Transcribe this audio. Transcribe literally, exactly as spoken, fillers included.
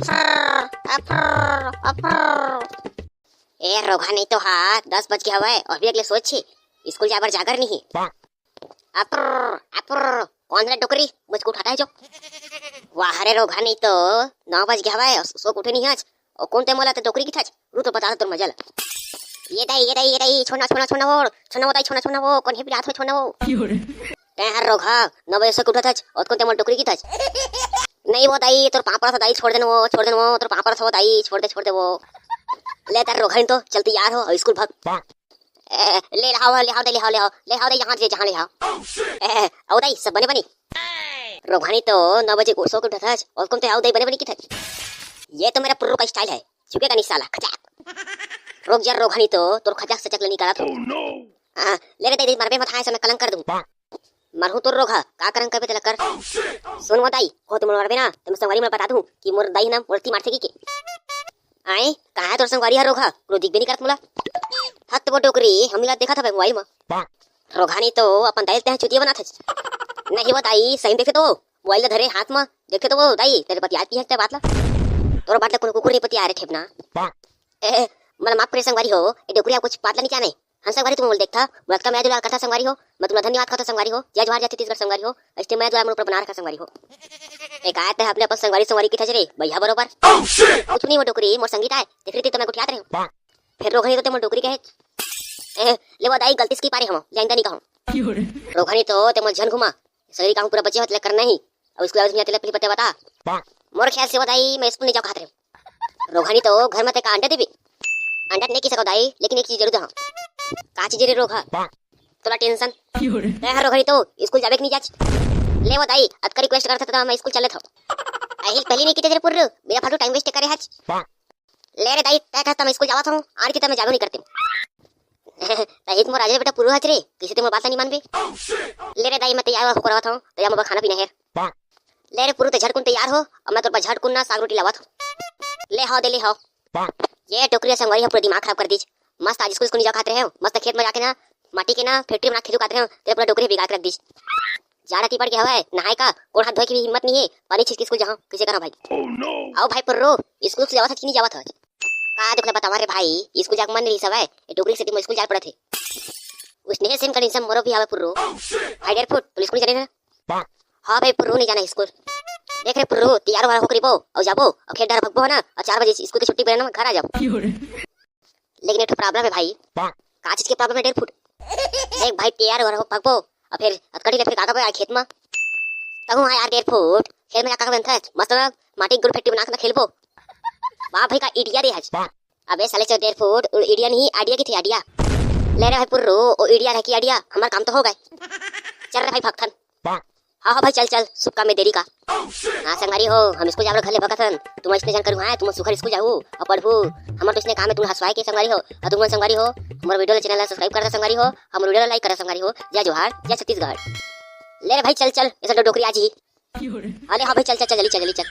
Offer, अफर, अफर। ए, रोगहा नहीं तो हा, दस बज के हवय, अभी अगले सोच छी, स्कूल जाए बर जागर नहीं। अपुर, अपुर, कौन रे डोकरी, मुझको उठाता है जो? वाह रे रोगहा नहीं तो, नौ बज के हवय, सो के उठे नहीं आज। ओ कौन ते मोला ते डोकरी किथस? रुक तो बता तोर मजा ल। ये दाई, ये दाई, ये दाई, छोड़ना, छोड़ना, छोड़ना वो, छोड़ना वो दाई, छोड़ना, छोड़ना वो, कौन हे पिरात हो, छोड़ना वो। क्यों रे? ते हर रोगहा, नौ बजे सो के उठत हच, ओतकोन ते मोला डोकरी किथच। नहीं वो दाई, तोर पाँव परत हंव दाई, छोड़ दे न वो, छोड़ दे न वो, तोर पाँव परत हंव दाई, छोड़ दे, छोड़ दे वो। ले तार रोगहा नहीं तो, चल तैयार हो, अउ स्कूल भाग। ए, ले, ले आओ, ले आओ दाई, ले आओ, ले आओ, ले आओ दाई, यहाँ ले, जहाँ ले आओ। ए, आओ दाई, सब बने बने। रोगहा नहीं तो नौ बजे सो के उठत हच, ओतकोन ते आओ दाई बने बने किथच। ये तो मेरा पुर्रू का स्टाइल है, झुकेगा नहीं साला, खचाक। रुक जा रोगहा नहीं तो, तोर खचाक सचाक ले निकालत हंव। हाँ, ले रे दाई, दाई, मरबे मत, हाँ, ऐसा मैं कलंक कर दूँ। मरहूँ तोर रोगहा, का कलंक करबे तेला कर। सुन वो दाई, हो तुम मरबे ना, त मैं संगवारी मन ल बता दूँ कि मोर दाई ह ना मोर ती मारथे कहिके। आए, कहाँ हे तोर संगवारी ह रोगहा? कोनो दिखबे नहीं करत मोला। हत वो डोकरी, हमनी ला देखत हवे मोबाइल म। रोगहा नहीं तो अपन दाई ल तेहा चुतिया बनात हच। नहीं वो दाई, सही में देखे तो वो, मोबाइल ला धरे हाथ म, देखे तो वो दाई, तेरे पतियात की है ते बात ला। तोर बात ला कोनो कुकुर नहीं पतिया रे ठेपना। ए, ए, मोला माफ करे संगवारी हो, ए डोकरी आप कुछ बात ला नहीं जाने। हाँ संगवारी, तुम मोला देखथा, मोला अतका मया दुलार करथा संगवारी हो, मैं तुमला धन्यवाद कहता संगवारी हो, जय जोहार, जय छत्तीसगढ़ संगवारी हो, अइसने मया दुलार मोर ऊपर बना रखा संगवारी हो। ए, काय ते अपने अपन संगवारी संगवारी किथच रे, भैया बरोबर। कुछ नहीं वो डोकरी, मोर संगी ताय, तेकरे ती तो मैं गोठियात रहेंव। फेर रोगहा नहीं तो ते मोला डोकरी कहे। ए, ले वो दाई, गलती से कहि पारे हंव, ले आइंदा नहीं कहंव। रोगहा नहीं तो ते मोला झन घुमा, संगवारी कहूँ पूरा बचे हो तेला करना ही, अउ स्कूल आवे से तेला पहली पत्ते बता। मोर ख्याल से वो दाई, मैं स्कूल नहीं जाओ कहत रहेंव। रोगहा नहीं तो घर म ते का अंडा देबे? अंडा नहीं कहि सकंव दाई, लेकिन एक चीज जरूर देहंव। का चीज रे रोगहा? तोला टेंशन। ते हर रोगहा नहीं तो स्कूल जाबे कि नहीं जाच? ले वो दाई, अतका रिक्वेस्ट करत हस त मैं स्कूल चल देथंव। अहिल पहली नहीं किथे तेरे पुर्रू, मेरा फालतू टाइम वेस्ट करे हच। ले रे दाई, ते कहत हस त मैं स्कूल जावत हंव, आर की त मैं जाबो नहीं करतेंव। तही तो मोर राजा बेटा पुर्रू हच रे, कइसे ते मोर बात नहीं मानबे? ले रे दाई, मैं तैयार होकर आवत हंव, तैयार मोर बर खाना पीना हे। ले रे पुर्रू, ते झटकुन तैयार हो, अउ मैं तोर बर झटकुन ना साग रोटी लावत हंव। ले हाव दे, ले हाव। ये डोकरी संगवारी ह पूरा दिमाग खराब कर दीस। मस्त आज स्कूल स्कूल नहीं जाओ कहत रहेंव, मस्त खेत में जाके ना माटी के ना फैक्ट्री बना के खेलहूँ कहत रहेंव, तेला पूरा डोकरी बिगाड़ के रख दीस। जाड़ा तिपड़ के हवय, नहाए का, गोड़ हाथ धोए के भी हिम्मत नहीं हे, पानी छिंच के स्कूल जाहूँ, कइसे करहूँ भाई? आओ भाई पुर्रू, स्कूल से जावत हच कि नहीं जावत हच? का दुख ल बतावंव रे भाई, स्कूल जाके मन नहीं रहिस हवय, ए डोकरी के सेती मोर स्कूल जाए पड़त हे। उसने सेम कंडीशन मोरो भी हवय पुर्रू। भाई डेढ़ फुट, तोला स्कूल नहीं जाने हे? हाँ भाई पुर्रू, नहीं जाना हे स्कूल। देख रे पुर्रू, तैयार होकर रहिबो, अउ जाबो, अउ खेत डहर भगबो ना, अउ चार बजे स्कूल के छुट्टी बेरा ना घर आ जाबो। लेकिन एक ठो प्रॉब्लम हे भाई। का चीज के प्रॉब्लम हे डेढ़ फुट? देख भाई, तैयार होकर रहिबो, भगबो, अउ फेर अतका ढीला फेर का करबो यार खेत में? तहूँ हाँ यार डेढ़ फुट, खेत में जाके का करबे? मस्त ना माटी के गोल फैक्ट्री बना के ना खेलबो। वाह भाई, का आइडिया दे हच। अबे साले चोद डेढ़ फुट, वो आइडिया नहीं, आइडिया किथे आइडिया? ले रे भाई पुर्रू, वो आइडिया रहे कि आइडिया, हमर काम तो हो गए। चल रे भाई भगथन। हाँ, हाँ भाई, चल, चल, शुभ काम में देरी का। हाँ संगवारी हो, हम स्कूल जाए बर घर ले भगत हन, तुम अइसने झन करहू, हाँ, तुम सुघर स्कूल जाहू अउ पढ़हू, हमर तो अइसने काम हे तुमन हंसवाए के संगवारी हो, अउ तुमन संगवारी हो, हमर वीडियो ला, चैनल ला सब्सक्राइब कर दे संगवारी हो, हमर वीडियो ला लाइक कर दे संगवारी हो। जय जोहार, जय छत्तीसगढ़। ले रे भाई, चल, चल, ऐसा डो-, डोकरी आ जी। अरे हाँ भाई, चल, चल, चल, जल्दी चल, जल्दी चल।